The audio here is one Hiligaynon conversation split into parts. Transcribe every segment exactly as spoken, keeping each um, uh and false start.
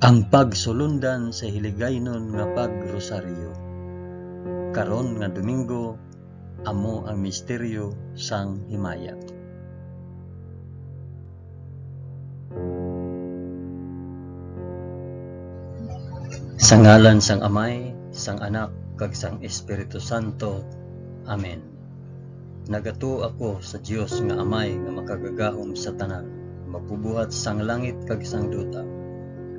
Ang pagsulundan sa hiligaynon nga pagrosaryo. Karon nga Domingo, amo ang misteryo sang himaya. Sa ngalan sang Amay, sang Anak, kag sang Espiritu Santo. Amen. Nagatuo ako sa Dios nga Amay nga makagagahom sa tanan, magbubuhat sang langit kag sang duta.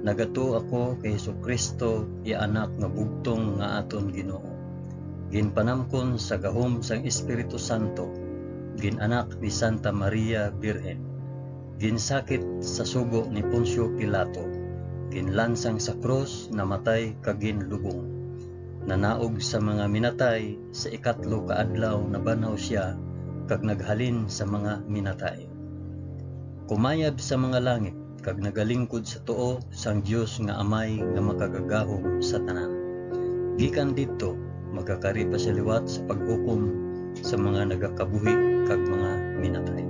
Nagatuo ako kay Jesu-Cristo, iya Anak nga bugtong nga aton Ginoo. Ginpanamkon sa gahom sang Espiritu Santo, gin-anak ni Santa Maria Birhen, ginsakit sa sugo ni Poncio Pilato, ginlansang sa krus, namatay kag ginlubong. Nanaog sa mga minatay, sa ikatlo ka adlaw nabanhaw sia, kag naghalin sa mga minatay. Kumayab sa mga langit, kag nagalingkod sa tuo sang Dios nga Amay nga makagagahom sa tanan. Gikan didto, magakari pa sia liwat sa paghukom sa mga nagakabuhi kag mga minatay.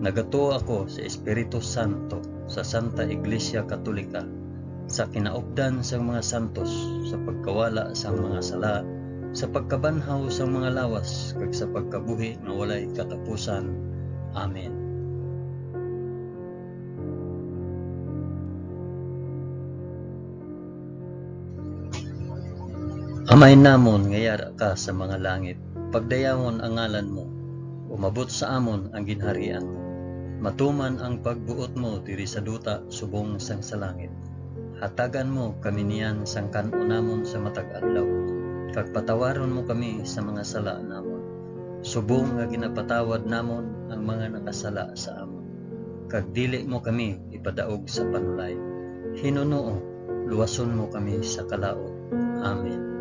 Nagatuo ako sa Espiritu Santo, sa Santa Iglesia Katolika, sa kinaupdan sang mga santos, sa pagkawala sang mga sala, sa pagkabanhaw sang mga lawas, kag sa pagkabuhi nga walay katapusan. Amen. Amay namon nga yara ka sa mga langit, pagdayawon ang ngalan mo, umabot sa amon ang ginharian mo, matuman ang pagbuot mo diri sa duta subong sang sa langit. Hatagan mo kami niyan sang kan-on namon sa matag adlaw, kag patawaron mo kami sa mga sala namon, subong nga ginapatawad namon ang mga nakasala sa amon. Kag dili mo kami ipadaog sa panulay. Hinunoo, luwason mo kami sa kalaut. Amen.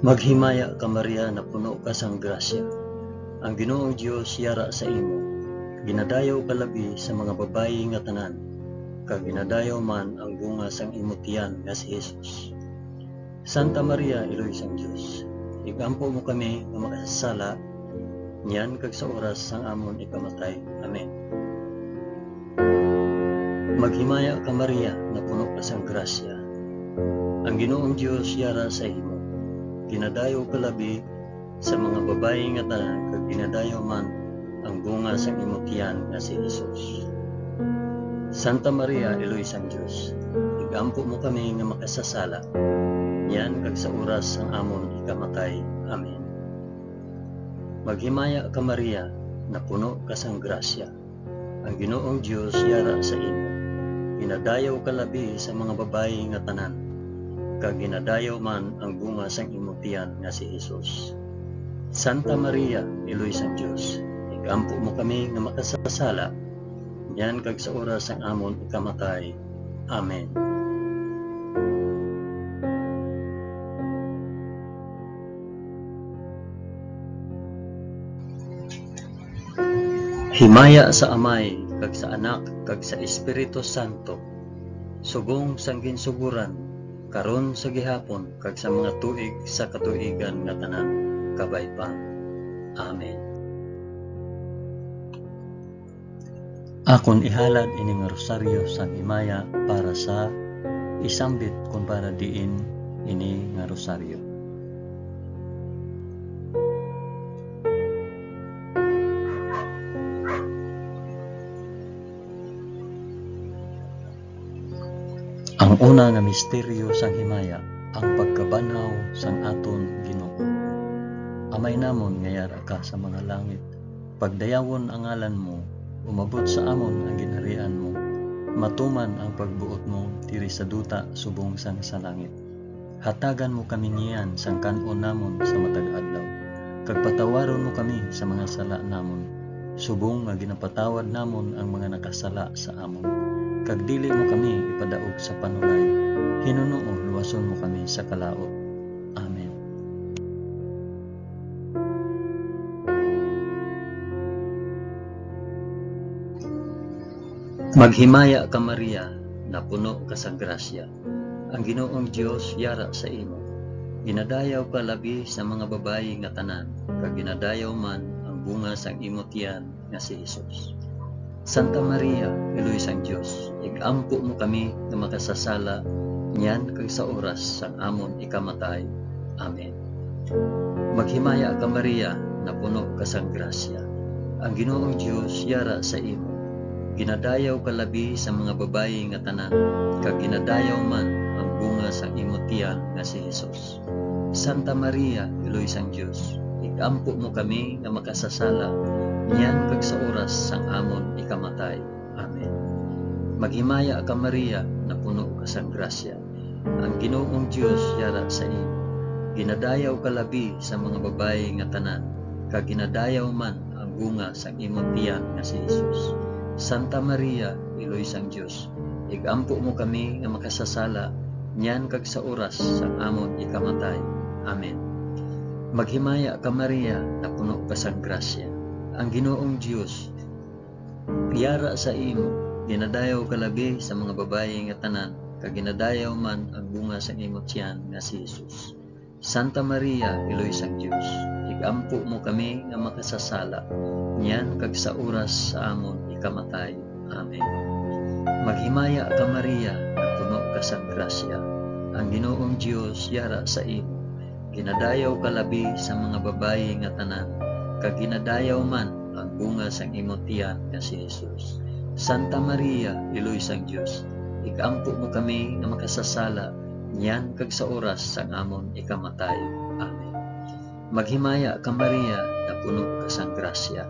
Maghimaya ka, Maria, napuno ka sang grasya. Ang Ginoong Dios yara sa imo. Ginadayaw ka labi sa mga babayi nga tanan, kag ginadayaw man ang bunga sang imo tiyan nga si Jesus. Santa Maria, Iloy sang Dios, igampo mo kami nga makasasala, niyan kag sa oras sang amon ikamatay. Amen. Maghimaya ka, Maria, napuno ka sang grasya. Ang Ginoong Dios yara sa imo. Ginadayaw ka labi sa mga babayi nga tanan, kag ginadayaw man ang bunga sang imo tiyan nga si Jesus. Santa Maria, Iloy sang Dios, igampo mo kami nga makasasala, niyan kag sa oras sang amon ikamatay. Amen. Maghimaya ka, Maria, napuno ka sang grasya. Ang Ginoong Dios yara sa imo. Ginadayaw ka labi sa mga babayi nga tanan, kag ginadayaw man ang bunga sang imo tiyan nga si Jesus. Santa Maria, Iloy sang Dios, igampo mo kami nga makasasala, niyan kag sa oras sang amon ikamatay. Amen. Himaya sa Amay, kag sa Anak, kag sa Espiritu Santo, subong sang ginsugoran, karon, sa gihapon, kag sa mga tuig sa katuigan nga tanan. Kabay pa. Amen. Akon ihalad ini nga rosaryo sang himaya para sa isambit kon para diin ini nga rosaryo. Ang una nga misteryo sang himaya, ang pagkabanhaw sang aton Ginoo. Amay namon nga yara ka sa mga langit, pagdayawon ang ngalan mo, umabot sa amon ang ginharian mo, matuman ang pagbuot mo diri sa duta subong sang sa langit. Hatagan mo kami niyan sang kan-on namon sa matag adlaw, kag patawaron mo kami sa mga sala namon, subong nga ginapatawad namon ang mga nakasala sa amon, kag dili mo kami ipadaog sa panulay. Hinunoo, luwason mo kami sa kalaut. Amen. Maghimaya ka, Maria, napuno ka sang grasya. Ang Ginoong Dios yara sa imo. Ginadayaw ka labi sa mga babayi nga tanan, kag ginadayaw man ang bunga sang imo tiyan nga si Jesus. Santa Maria, Iloy sang Dios, ig-ampo mo kami nga makasasala niyan kag sa oras sang amon ikamatay. Amen. Maghimaya ka, Maria, napuno ka sang grasya. Ang Ginoong Dios yara sa imo. Ginadayaw ka labi sa mga babayi nga tanan, kag ginadayaw man ang bunga sang imo tiyan nga si Jesus. Santa Maria, Iloy sang Dios, ig-ampo mo kami nga makasasala, niyan kag sa oras sang amon ikamatay. Amen. Maghimaya ka, Maria, napuno ka sang grasya. Ang Ginoong Dios yara sa imo. Ginadayaw ka labi sa mga babayi nga tanan, kag ginadayaw man ang bunga sang imo tiyan nga si Jesus. Santa Maria, Iloy sang Dios, ig-ampo mo kami nga makasasala, niyan kag sa oras sang amon ikamatay. Amen. Maghimaya ka, Maria, napuno ka sang grasya. Ang Ginoong Dios yara sa imo. Ginadayaw ka labi sa mga babayi nga tanan, kag ginadayaw man ang bunga sang imo tiyan nga si Jesus. Santa Maria, Iloy sang Dios, ig-ampo mo kami nga makasasala, niyan kag sa oras sa amon ikamatay. Amen. Maghimaya ka, Maria, nga puno ka sang grasya. Ang Ginoong Dios yara sa imo. Ginadayaw ka labi sa mga babayi nga tanan, kag ginadayaw man ang bunga sang imo tiyan nga si Jesus. Santa Maria, Iloy sang Dios, ig-ampo mo kami nga makasasala, niyan kag sa oras sang amon ikamatay. Amen. Maghimaya ka, Maria, nga puno ka sang grasya.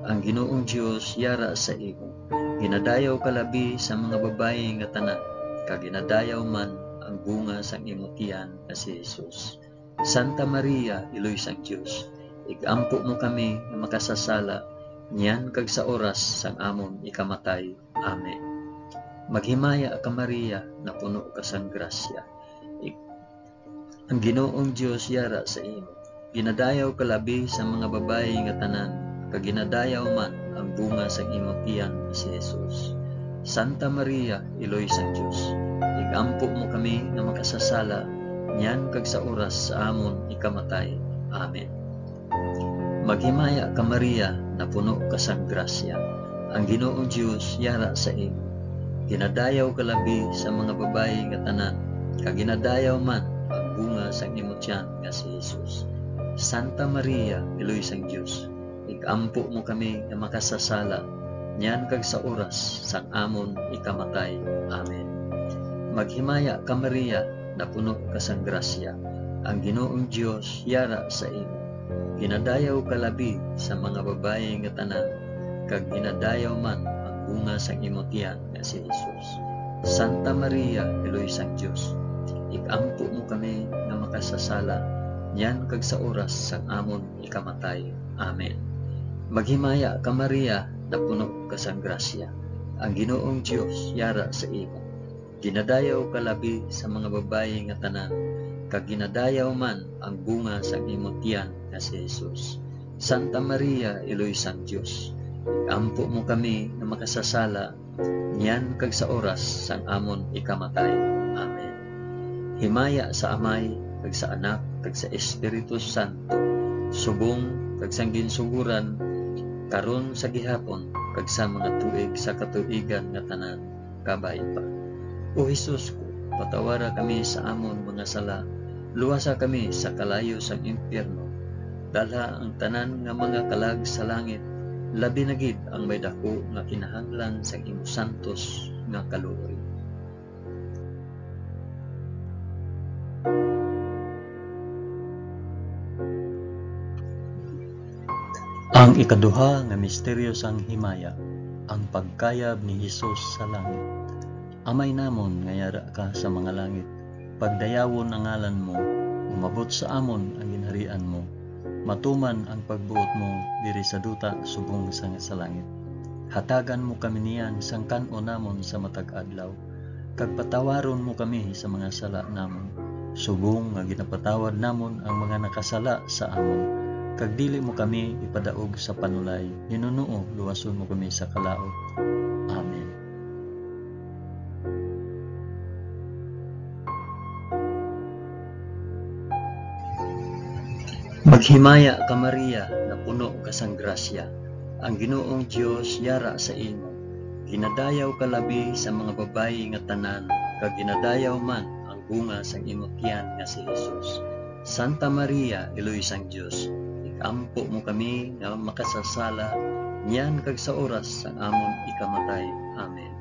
Ang Ginoong Dios yara sa imo. Ginadayaw ka labi sa mga babayi nga tanan, kag ginadayaw man ang bunga sang imo tiyan nga si Jesus. Santa Maria, Iloy sang Dios, ig-ampo mo kami nga makasasala, niyan kag sa oras sang amon ikamatay. Amen. Maghimaya ka, Maria, napuno ka sang grasya. Ig-, ang Ginoong Dios yara sa imo. Ginadayaw ka labi sa mga babayi nga tanan, kag ginadayaw man ang bunga sang imo tiyan nga si Jesus. Santa Maria, Iloy sang Dios, ig-ampo mo kami nga makasasala, niyan kag sa oras sa amon ikamatay. Amen. Maghimaya ka, Maria, napuno ka sang grasya. Ang Ginoong Dios yara sa imo. Ginadayaw ka labi sa mga babayi nga tanan, kag ginadayaw man ang bunga sang imo tiyan nga si Jesus. Santa Maria, Iloy sang Dios, ig-ampo mo kami nga makasasala, niyan kag sa oras sang amon ikamatay. Amen. Maghimaya ka, Maria, napuno ka sang grasya. Ang Ginoong Dios yara sa imo. Ginadayaw ka labi sa mga babayi nga tanan, kag ginadayaw man ang bunga sang imo tiyan nga si Jesus. Santa Maria, Iloy sang Dios, ig-ampo mo kami nga makasasala, niyan kag sa oras sang amon ikamatay. Amen. Maghimaya ka, Maria, napuno ka sang grasya. Ang Ginoong Dios yara sa imo. Ginadayaw ka labi sa mga babayi nga tanan, kag ginadayaw man ang bunga sang imo tiyan nga si Jesus. Santa Maria, Iloy sang Dios, ampo mo kami nga makasasala, niyan kag sa oras sang amon ikamatay. Amen. Himaya sa Amay, kag sa Anak, kag sa Espiritu Santo, subong kag sang ginsugoran, karon, sa gihapon, kag sa mga tuig sa katuigan nga tanan. Kabay pa. O Jesus ko, patawara kami sa amon mga sala, luwasa kami sa kalayo sang impyerno, dalha ang tanan nga mga kalag sa langit, labi na gid ang may daku nga kinahanglan sang imo santos nga kaluoy. Ang ikaduha nga misteryo sang himaya, ang pagkayab ni Jesus sa langit. Amay namon nga yara ka sa mga langit, pagdayawon ang ngalan mo, umabot sa amon ang ginharian mo, matuman ang pagbuot mo diri sa duta subong sang sa langit. Hatagan mo kami niyan sang kan-on namon sa matag adlaw, kag patawaron mo kami sa mga sala namon, subong nga ginapatawad namon ang mga nakasala sa amon, kag dili mo kami ipadaog sa panulay, hinunoo luwason mo kami sa kalaut. Amen. Maghimaya ka, Maria, nga puno ka sang grasya, ang Ginoong Dios yara sa imo. Ginadayaw ka labi sa mga babayi nga tanan, kag ginadayaw man ang bunga sang imo tiyan nga si Jesus. Santa Maria, Iloy sang Dios, ig-ampo mo kami nga makasasala, niyan kag sa oras sang amon ikamatay. Amen.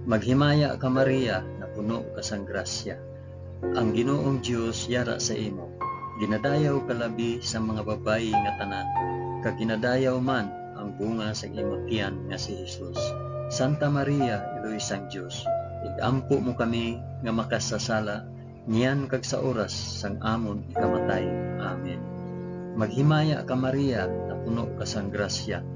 Maghimaya ka, Maria, nga puno ka sang grasya, ang Ginoong Dios yara sa imo. Ginadayaw ka labi sa mga babayi nga tanan, kag ginadayaw man ang bunga sang imo tiyan nga si Jesus. Santa Maria, Iloy sang Dios, ig-ampo mo kami nga makasasala, niyan kag sa oras sang amon ikamatay. Amen. Maghimaya ka, Maria, nga puno ka sang grasya,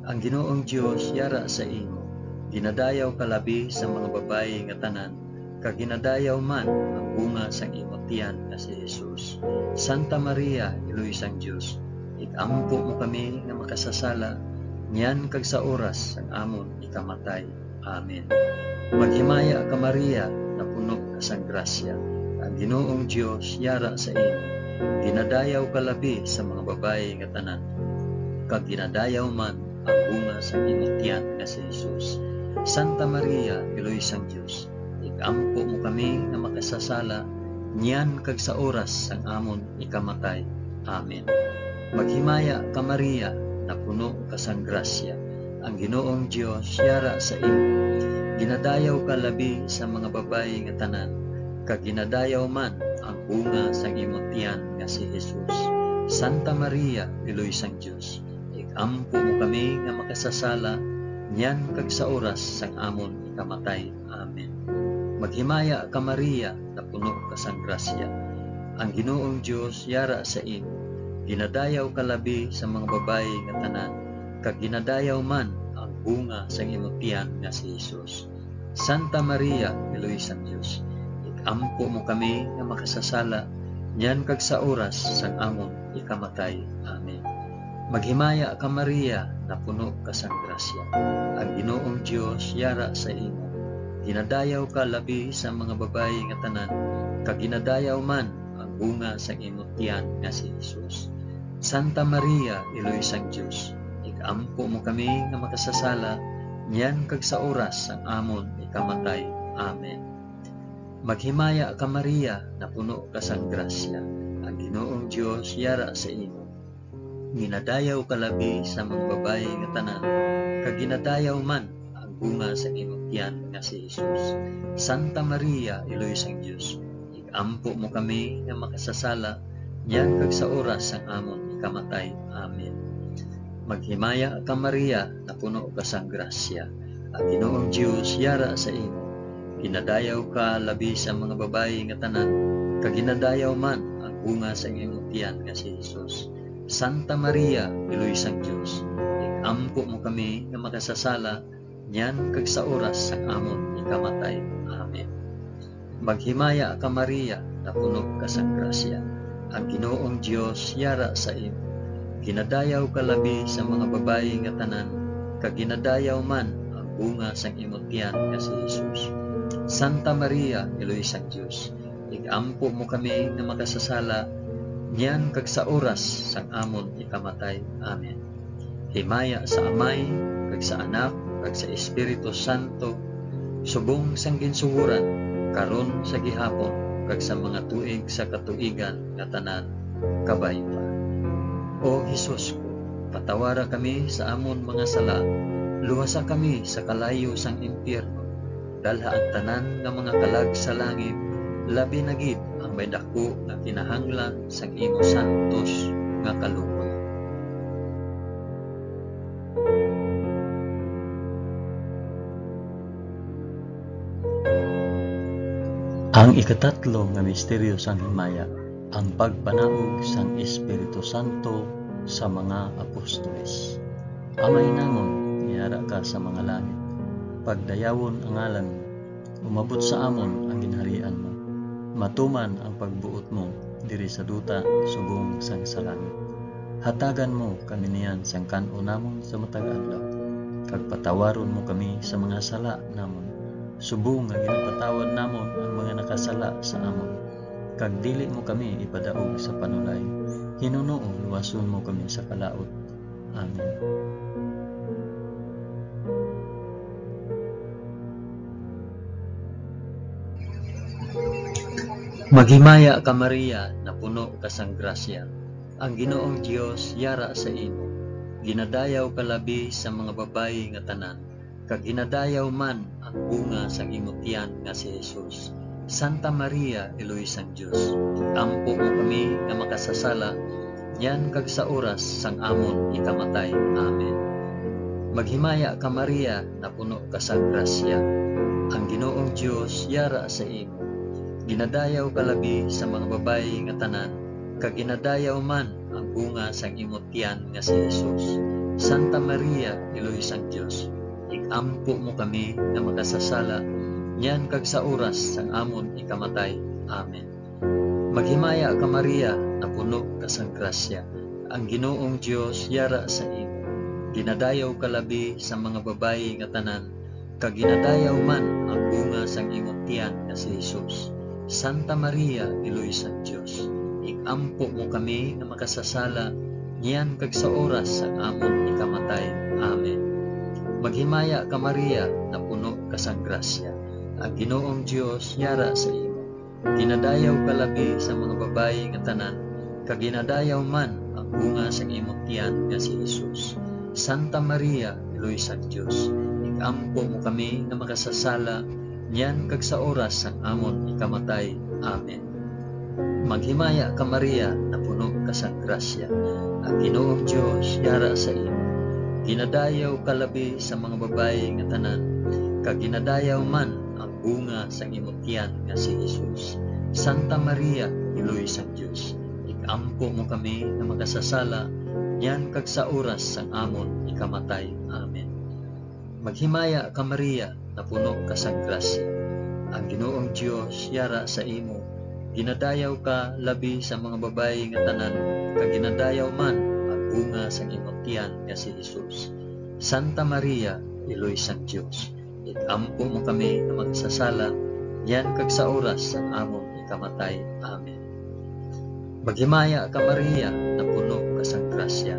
ang Ginoong Dios yara sa imo. Ginadayaw ka labi sa mga babayi nga tanan, kag ginadayaw man ang bunga sang imo tiyan nga si Jesus. Santa Maria, Iloy sang Dios, ig-ampo mo kami nga makasasala, niyan kag sa oras sang amon ikamatay. Amen. Maghimaya ka, Maria, nga puno ka sang grasya, ang Ginoong Dios yara sa imo. Ginadayaw ka labi sa mga babayi nga tanan, kag ginadayaw man ang bunga sang imo tiyan nga si Jesus. Santa Maria, Iloy sang Dios, ig-ampo mo kami nga makasasala, niyan kag sa oras sang amon ikamatay. Amen. Maghimaya ka, Maria, nga puno ka sang grasya, ang Ginoong Dios yara sa imo. Ginadayaw ka labi sa mga babayi nga tanan, kag ginadayaw man ang bunga sang imo tiyan nga si Jesus. Santa Maria, Iloy sang Dios, ig-ampo mo kami nga makasasala, niyan kag sa oras sang amon ikamatay. Amen. Maghimaya ka, Maria, nga puno ka sang grasya, ang Ginoong Dios yara sa imo. Ginadayaw ka labi sa mga babayi nga tanan, kag ginadayaw man ang bunga sang imo tiyan nga si Jesus. Santa Maria, Iloy sang Dios, ig-ampo mo kami nga makasasala, niyan kag sa oras sang amon ikamatay. Amen. Maghimaya ka, Maria, nga puno ka sang grasya, ang Ginoong Dios yara sa imo. Ginadayaw ka labi sa mga babayi nga tanan, kag ginadayaw man ang bunga sang imo tiyan nga si Jesus. Santa Maria, Iloy sang Dios, ig-ampo mo kami nga makasasala, niyan kag sa oras sang amon ikamatay. Amen. Maghimaya ka, Maria, nga puno ka sang grasya, ang Ginoong Dios yara sa imo. Ginadayaw ka labi sa mga babayi nga tanan, kag ginadayaw man ang bunga sang imo tiyan nga si Jesus. Santa Maria, Iloy sang Dios, ig-ampo mo kami nga makasasala, niyan kag sa oras sang amon ikamatay. Amen. Maghimaya ka, Maria, nga puno ka sang grasya, ang Ginoong Dios yara sa imo. Ginadayaw ka labi sa mga babayi nga tanan, kag ginadayaw man ang bunga sang imo tiyan nga si Jesus. Santa Maria, Iloy sang Dios, ig-ampo mo kami nga makasasala, niyan kag sa oras sang amon ikamatay. Amen. Maghimaya ka, Maria, nga puno ka sang grasya, ang Ginoong Dios yara sa imo. Ginadayaw ka labi sa mga babayi nga tanan, kag ginadayaw man ang bunga sang imo tiyan nga si Jesus. Santa Maria, Iloy sang Dios, ig-ampo mo kami nga makasasala, niyan kag sa oras sang amon ikamatay. Amen. Himaya sa Amay, kag sa Anak, kag sa Espiritu Santo, subong sang ginsugoran, karon, sa gihapon, kag sa mga tuig sa katuigan nga tanan. Kabay pa. O Jesus ko, patawara kami sa amon mga sala, luwasa kami sa kalayo sang impyerno, dalha ang tanan nga mga kalag sa langit, labi na gid ang may daku nga kinahanglan sang imo santos nga kaluoy. Ang ikatatlo nga misteryo sang himaya, ang pagpanaog sang Espiritu Santo sa mga apostoles. Amay namon, nga yara ka sa mga langit, pagdayawon ang ngalan mo, umabot sa amon ang ginharian mo, matuman ang pagbuot mo diri sa duta subong sang sa langit. Hatagan mo kami niyan sang kan-o namon sa matag adlaw, kag patawaron mo kami sa mga sala namon, subong nga ginapatawad namon ang mga nakasala sa amon, kag dili mo kami ipadaog sa panulay, Ginoo, luwason mo kami sa kalaut. Amen. Maghimaya ka, Maria, napuno ka sang grasya. Ang Ginoong Dios yara sa imo. Ginadayaw ka labi sa mga babayi nga tanan, kag ginadayaw man ang bunga sang imo tiyan nga si Jesus. Santa Maria, Iloy sang Dios, ampo mo kami nga makasasala, niyan kag sa oras sang amon ikamatay. Amen. Maghimaya ka, Maria, napuno ka sang grasya. Ang Ginoong Dios yara sa imo. Ginadayaw ka labi sa mga babayi nga tanan, kag ginadayaw man ang bunga sang imo tiyan nga si Jesus. Santa Maria, Iloy sang Dios, ig-ampo mo kami nga makasasala, niyan kag sa oras sang amon ikamatay. Amen. Maghimaya ka, Maria, napuno ka sang grasya. Ang Ginoong Dios yara sa imo. Ginadayaw ka labi sa mga babayi nga tanan, kag ginadayaw man ang bunga sang imo tiyan nga si Jesus. Santa Maria, Iloy sang Dios, ig-ampo mo kami nga makasasala, niyan kag sa oras sang amon ikamatay. Amen. Maghimaya ka, Maria, napuno ka sang grasya. Ang Ginoong Dios yara sa imo. Ginadayaw ka labi sa mga babayi nga tanan, kag ginadayaw man ang bunga sang imo tiyan nga si Jesus. Santa Maria, Iloy sang Dios, ig-ampo mo kami nga makasasala, niyan kag sa oras sang amon ikamatay. Amen. Maghimaya ka, Maria, napuno ka sang grasya. Ang Ginoong Dios yara sa imo. Ginadayaw ka labi sa mga babayi nga tanan, kag ginadayaw man ang bunga sang imo tiyan nga si Jesus. Santa Maria, Iloy sang Dios, ig-ampo mo kami nga makasasala, niyan kag sa oras sang amon ikamatay. Amen. Maghimaya ka, Maria, napuno ka sang grasya. Ang Ginoong Dios yara sa imo. Ginadayaw ka labi sa mga babayi nga tanan, kag ginadayaw man ang bunga sang imo tiyan nga si Jesus. Santa Maria, Iloy sang Dios, ig-ampo mo kami nga makasasala, niyan kag sa oras sang amon ikamatay. Amen. Maghimaya ka, Maria, napuno ka sang grasya.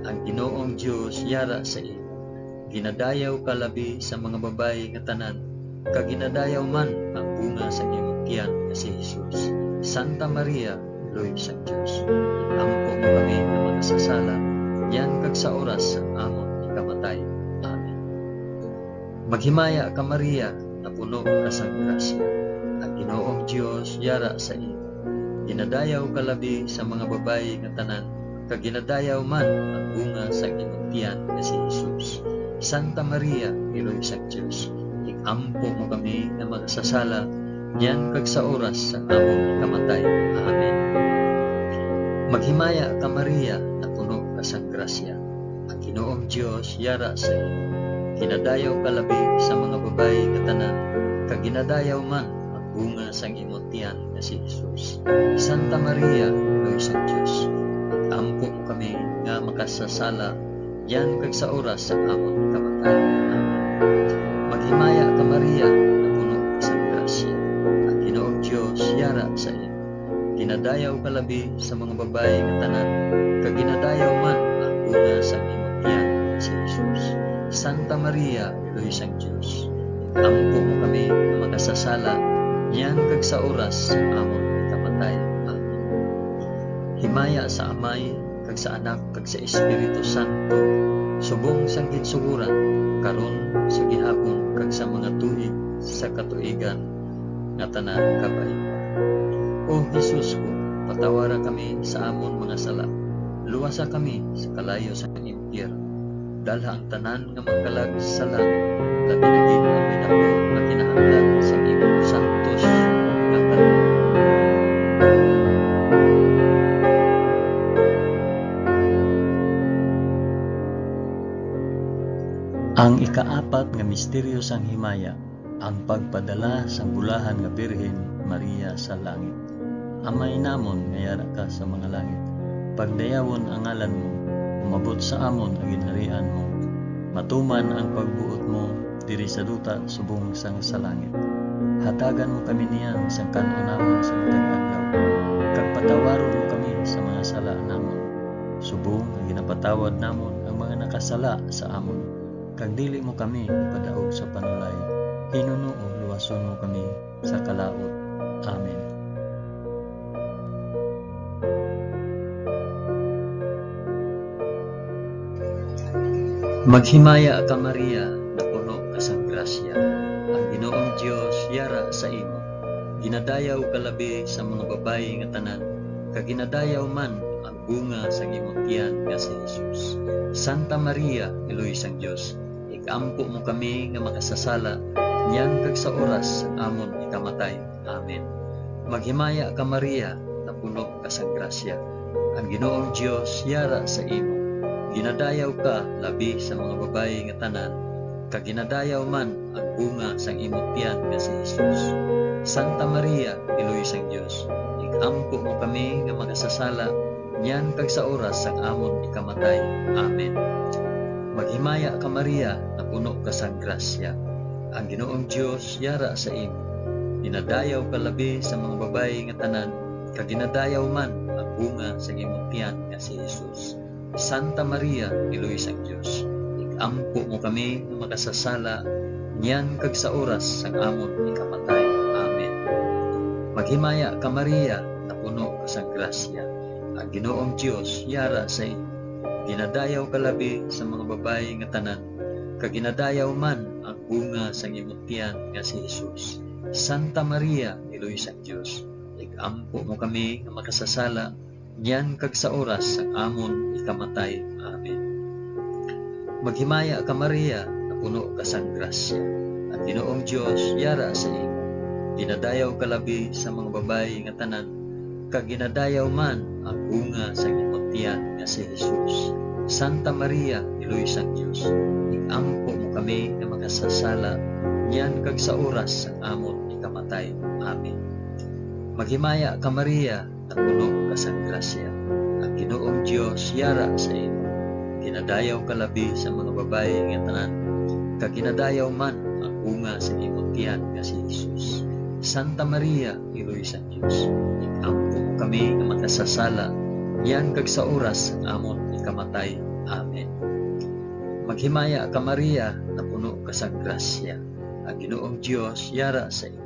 Ang Ginoong Dios yara sa imo. Ginadayaw ka labi sa mga babayi nga tanan, kag ginadayaw man ang bunga sang imong tiyan nga si Jesus. Santa Maria, Iloy sang Dios, ig-ampo mo kami nga makasasala, niyan kag sa oras sang amon ikamatay. Amen. Maghimaya ka, Maria, napuno ka sang grasya. Ang Ginoong Dios yara sa imo. Ginadayaw ka labi sa mga babayi nga tanan, kag ginadayaw man ang bunga sang imong tiyan nga si Jesus. Santa Maria, Iloy sang Dios, ig-ampo mo kami nga makasasala, niyan kag sa oras sang among ikamatay. Amen. Maghimaya ka, Maria, napuno ka sang grasya. Ang Ginoong Dios yara sa imo. Ginadayaw ka labi sa mga babayi nga tanan, kag ginadayaw man ang bunga sang imo tiyan nga si Jesus. Santa Maria, Iloy sang Dios, ig-ampo mo kami nga makasasala, niyan kag sa oras sang amon kamatay. Amen. Maghimaya ka, Maria, napuno ka sang grasya. Ang Ginoong Dios yara sa imo. Ginadayaw ka labi sa mga babayi nga tanan, kag ginadayaw man ang bunga sang imong tiyan nga si Jesus. Santa Maria, Iloy sang Dios, ig-ampo mo kami nga makasasala, niyan kag sa oras sang amon ikamatay. Amen. Himaya sa Amay, kag sa Anak, kag sa Espiritu Santo, subong sang ginsugoran, karon, sa gihapon, kag sa mga tuig sa katuigan nga tanan. Kabay. O Jesus ko, patawara kami sa amon mga sala, luwasa kami sa kalayo sang impyerno, dalha ang tanan nga magkalag sa langit, labi na gid ang may daku nga kinahanglan sa imong santos nga kaluoy. Ang ikaapat nga misteryo sang himaya, ang pagpadala sang Bulahan nga Birhen Maria sa langit. Amay namon nga yara ka sa mga langit, pagdayawon ang ngalan mo, umabot sa amon ang ginharian mo, matuman ang pagbuot mo diri sa duta subong sang sa langit. Hatagan mo kami niyan sang kan-on namon sa matag adlaw, kag patawaron mo kami sa mga sala namon, Tawad namon ang mga nakasala sa amon, kag dili mo kami ipadaog sa panulay. Hinunoo, luwason mo kami sa kalaut. Amen. Maghimaya ka, Maria, napuno ka sang grasya. Ang Ginoong Dios yara sa imo. Ginadayaw ka labi sa mga babayi nga tanan, kag ginadayaw man ang bunga sang imong tiyan nga si Jesus. Santa Maria, Iloy sang Dios, ig-ampo mo kami nga makasasala, niyan kag sa oras sang amon ikamatay. Amen. Maghimaya ka, Maria, napuno ka sang grasya. Ang Ginoong Dios yara sa imo. Ginadayaw ka labi sa mga babayi nga tanan, kag ginadayaw man ang bunga sang imong tiyan nga si Jesus. Santa Maria, Iloy sang Dios, ig-ampo mo kami nga makasasala, niyan kag sa oras sang amon ikamatay. Amen. Maghimaya ka, Maria, napuno ka sang grasya. Ang Ginoong Dios yara sa imo. Ginadayaw ka labi sa mga babayi nga tanan, kag ginadayaw man ang bunga sang imong tiyan nga si Jesus. Santa Maria, Iloy sang Dios, ig-ampo mo kami nga makasasala, niyan kag sa oras sang amon ikamatay. Amen. Maghimaya ka, Maria, napuno ka sang grasya. Ang Ginoong Dios yara sa imo. Ginadayaw ka labi sa mga babayi nga tanan, kag ginadayaw man ang bunga sang imong tiyan nga si Jesus. Santa Maria, Iloy sang Dios, ig-ampo mo kami nga makasasala, niyan kag sa oras sang amon ikamatay. Amen. Maghimaya ka, Maria, napuno ka sang grasya. Ang Ginoong Dios yara sa imo. Ginadayaw ka labi sa mga babayi nga tanan, kag ginadayaw man ang bunga sang imong tiyan nga si Jesus. Santa Maria, Iloy sang Dios, ig-ampo mo kami nga makasasala, niyan kag sa oras sang amon ikamatay. Amen. Maghimaya ka, Maria, napuno ka sang grasya. Ang Ginoong Dios yara sa imo. Ginadayaw ka labi sa mga babayi nga tanan, kag ginadayaw man ang bunga sa imong tiyan nga si Jesus. Santa Maria, Iloy sang Dios, ig-ampo mo kami nga makasasala, niyan kag sa oras sang amon ikamatay. Amen. Maghimaya ka, Maria, napuno ka sang grasya. Ang Ginoong Dios yara sa imo.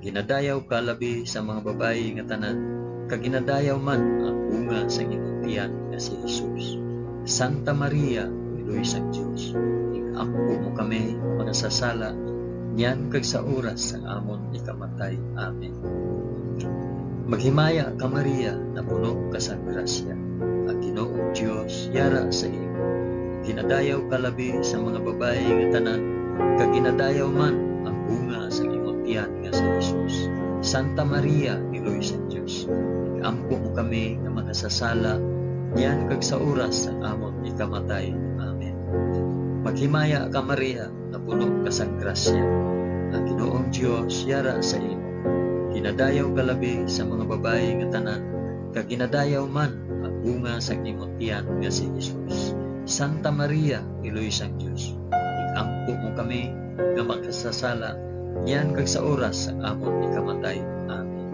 Ginadayaw ka labi sa mga babayi nga tanan, kag ginadayaw man ang bunga sang imong tiyan nga si Jesus. Santa Maria, Iloy sang Dios, ig-ampo mo kami nga makasasala, niyan kag sa oras sang amon ikamatay. Amen. Maghimaya ka, Maria, napuno ka sang grasya. Ang Ginoong Dios yara sa imo. Ginadayaw ka labi sa mga babayi nga tanan, kag ginadayaw man ang bunga sang imong tiyan nga si Jesus. Santa Maria, Iloy sang Dios, ig-ampo mo kami nga makasasala, niyan kag sa oras sang amon ikamatay. Amen. Maghimaya ka, Maria, napuno ka sang grasya. Ang Ginoong Dios yara sa imo. Ginadayaw ka labi sa mga babayi nga tanan, kag ginadayaw man ang bunga sang imong tiyan nga si Jesus. Santa Maria, Iloy sang Dios, ig-ampo mo kami nga makasasala, niyan kag sa oras sang amon ikamatay. Amen.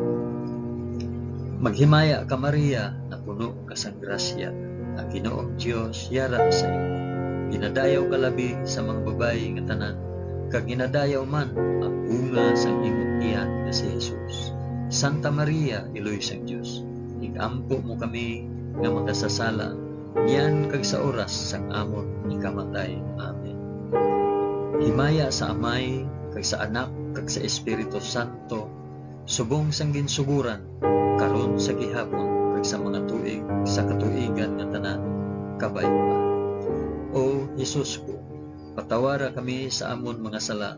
Maghimaya ka, Maria, napuno ka sang grasya, ang Ginoong Dios yara sa imo. Ginadayaw ka labi sa mga babayi nga tanan, kag ginadayaw man ang bunga sang imong tiyan nga si Jesus. Santa Maria, Iloy sang Dios, ig-ampo mo kami nga makasasala, niyan kag sa oras sang amon ikamatay. Amen. Himaya sa Amay, kag sa Anak, kag sa Espiritu Santo, subong sang ginsugoran, karon, sa gihapon, kag sa mga tuig sa katuigan nga tanan. Kabay pa. O Jesus ko, patawara kami sa amon mga sala,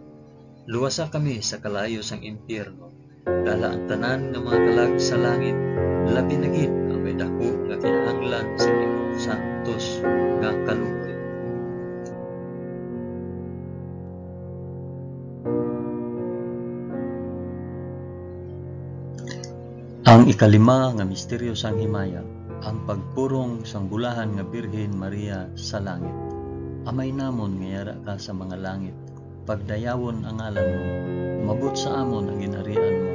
luwasa kami sa kalayo sang impyerno, dala ang tanan nga mga kalag sa langit, labi na gid ang may daku nga kinahanglan sa imong santos nga kaluoy. Ang ikalima nga misteryo sang himaya, ang pagpurong sang bulahan nga Birhen Maria sa langit. Amay namon nga yara ka sa mga langit, pagdayawon ang ngalan mo, umabot sa amon ang ginharian mo,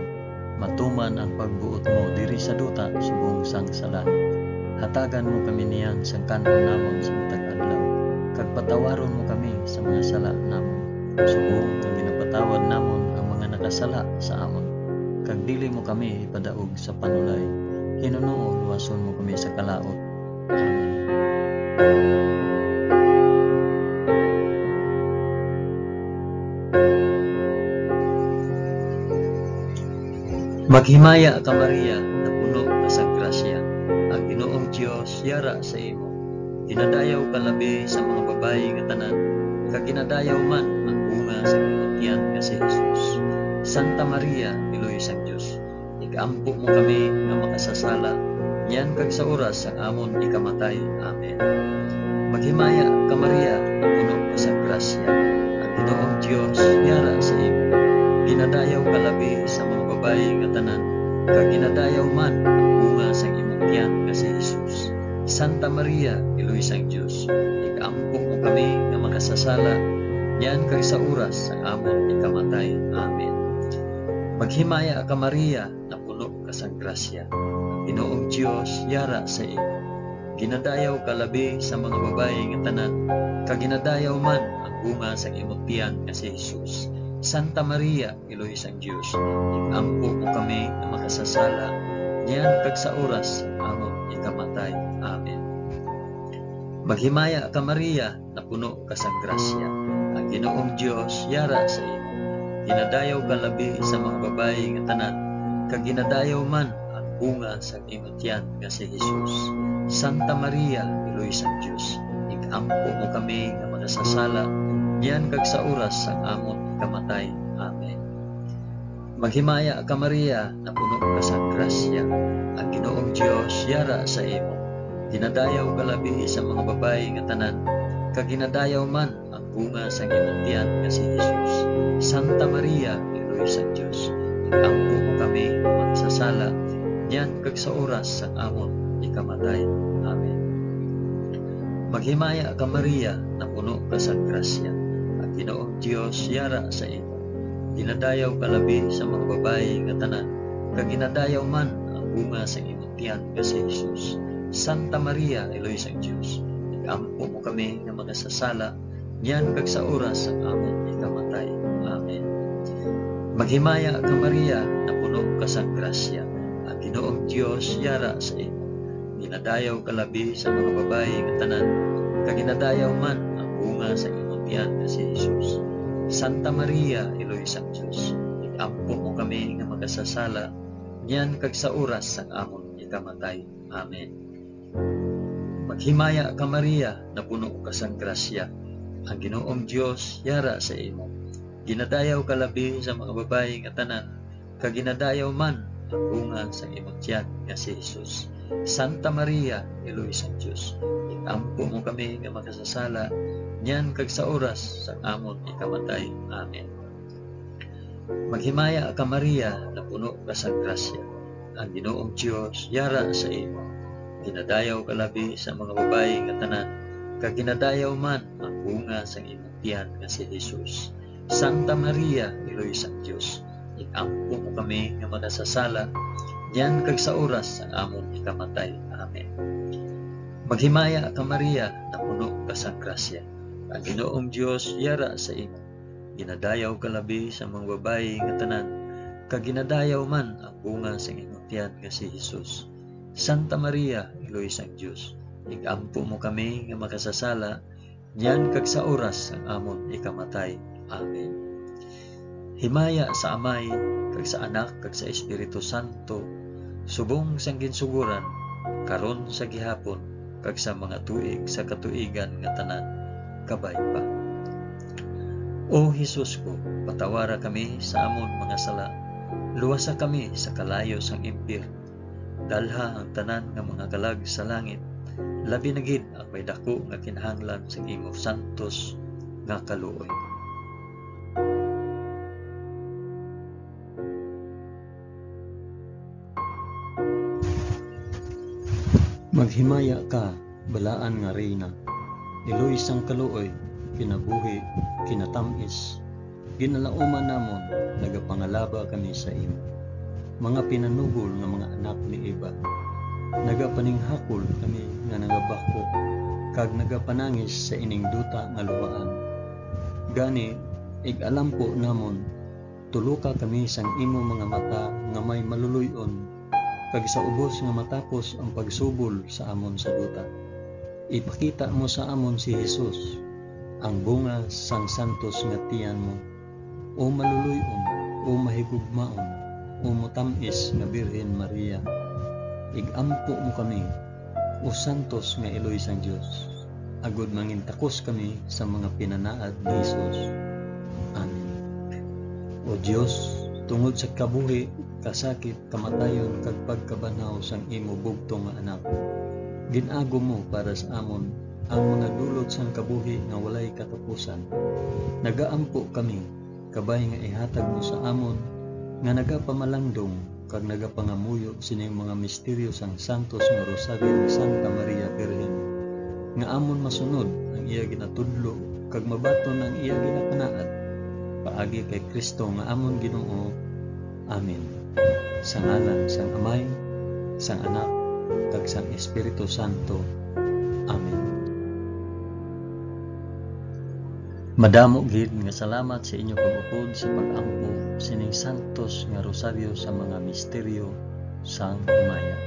matuman ang pagbuot mo diri sa duta subong sang sa langit. Hatagan mo kami niyan sang kan-on namon sa matag adlaw, kag patawaron mo kami sa mga sala namon, subong nga ginapatawad namon ang mga nakasala sa amon. Kag dili mo kami ipadaog sa panulay, hinunoo luwason mo kami sa kalaut. Amen. Maghimaya ka, Maria, nga puno ka sa grasya, ang Ginoong Dios yara sa imo. Ginadayaw ka labi sa mga babayi nga tanan, kag ginadayaw man ang bunga sa imong tiyan nga si Jesus. Santa Maria, Iloy sang Dios, ig-ampo mo kami nga makasasala, niyan kag sa oras sang amon ikamatay. Amen. Maghimaya ka, Maria, nga puno ka sa grasya, ang Ginoong Dios yara sa imo. Ginadayaw ka labi sa mga babayi nga tanan, kag ginadayaw man ang bunga sang imong tiyan nga si Jesus. Santa Maria, Iloy sang Dios, ig-ampo mo kami nga makasasala, niyan kag sa oras sang amon ikamatay. Amen. Maghimaya ka, Maria, nga puno ka sang grasya, ang Ginoong Dios yara sa imo. Ginadayaw ka labi sa mga babayi nga tanan, kag ginadayaw man ang bunga sang imong tiyan nga si Jesus. Santa Maria, Iloy sang Dios, ig-ampo mo kami nga makasasala, niyan kag sa oras sang amon ikamatay. Amen. Maghimaya ka, Maria, nga puno ka sang grasya, ang Ginoong Dios yara sa imo. Ginadayaw ka labi sa mga babayi nga tanan, kag ginadayaw man ang bunga sang imo tiyan nga si Jesus. Santa Maria, Iloy sang Dios, ig-ampo mo kami nga makasasala, niyan kag sa oras sang amon ikamatay. Amen. Maghimaya ka, Maria, nga puno ka sang grasya, ang Ginoong Dios yara sa imo. Ginadayaw ka labi sa mga babayi nga tanan, kag ginadayaw man ang bunga sang imong tiyan nga si Jesus. Santa Maria, Iloy sang Dios, ig-ampo mo kami nga makasasala, niyan kag sa oras sang amon ikamatay. Amen. Maghimaya ka, Maria, nga puno ka sang grasya, ang Ginoong Dios yara sa imo. Ginadayaw ka labi sa mga babayi nga tanan, kag ginadayaw man ang bunga sang imong tiyan nga si Jesus. Santa Maria, Iloy sang Dios, ig-ampo mo kami nga makasasala, niyan kag sa oras sang amon ikamatay. Amen. Maghimaya ka, Maria, nga puno ka sang grasya, ang Ginoong Dios yara sa imo. Ginadayaw ka labi sa mga babayi nga tanan, kag ginadayaw man ang bunga sa imong tiyan nga si Jesus. Santa Maria, Iloy sang Dios, ig-ampo mo kami nga makasasala, niyan kag sa oras sang amon ikamatay. Amen. Maghimaya ka, Maria, nga puno ka sang grasya, ang Ginoong Dios yara sa imo. Ginadayaw ka labi sa mga babayi nga tanan, kag ginadayaw man ang bunga sang imong tiyan nga si Jesus. Santa Maria, Iloy sang Dios, ig-ampo mo kami nga makasasala, niyan kag sa oras sang amon ikamatay. Amen. Maghimaya ka, Maria, nga puno ka sang grasya, ang Ginoong Dios yara sa imo. Ginadayaw ka labi sa mga babayi nga tanan, kag ginadayaw man ang bunga sang imong tiyan nga si Jesus. Santa Maria, Iloy sang Dios, ig-ampo mo kami nga makasasala, niyan kag sa oras sang amon ikamatay. Amen. Maghimaya ka, Maria, nga puno ka sang grasya, ang Ginoong Dios yara sa imo. Ginadayaw ka labi sa mga babayi nga tanan, kag ginadayaw man ang bunga sang imong tiyan nga si Jesus. Santa Maria, Iloy sang Dios, ig-ampo mo kami nga makasasala, niyan kag sa oras sang amon ikamatay. Amen. Himaya sa Amay, kag sa Anak, kag sa Espiritu Santo, subong sang ginsugoran, karon, sa gihapon, kag sa mga tuig sa katuigan nga tanan. Kabay pa. O Jesus ko, patawara kami sa amon mga sala, luwasa kami sa kalayo sang impyerno, dalha ang tanan nga mga kalag sa langit, labi na gid ang may daku nga kinahanglan sa imo santos nga kaluoy. Maghimaya ka, balaan nga Reyna, iloy sang kaluoy, kinabuhi, kinatamis, ginalauman namon, nagapangalaba kami sa imo. Mga pinanugol nga mga anak ni Eva, nagapaninghakol kami nga nagabakho kag nagapanangis sa ining duta nga luhaan. Gani, ig-alampo namon, tuloka kami sang imo mga mata nga may maluloy-on, kag sa ubos nga matapos ang pagsubol sa amon sa duta, ipakita mo sa amon si Jesus, ang bunga sang santos nga tiyan mo. O maluloy-on, o mahigugmaon, o matam-is nga Birhen Maria, ig-ampo mo kami, o santos nga iloy sang Dios, agod mangintakos kami sa mga pinanaad ni Jesus. Amen. O Dios, tungod sa kabuhi, kasakit, kamatayon, kag pagkabanhaw sang imo bugtong nga Anak, gin-agom mo para sa amon ang mga dulot sang kabuhi nga walay katapusan. Nagaampo kami, kabay nga ihatag mo sa amon nga nagapamalandong kag nagapangamuyo sining mga misteryo sang santos nga Rosaryo ni Santa Maria Birhen, nga amon masunod ang iya ginatudlo kag mabaton ang iya ginapanaad, paagi kay Cristo nga amon Ginoo. Amen. Sa ngalan sang Amay, sang Anak, kag sang Espiritu Santo. Amen. Madamo gid nga salamat sa inyo pag-upod sa pag-ampo sining santos nga rosaryo sa mga misteryo sang himaya.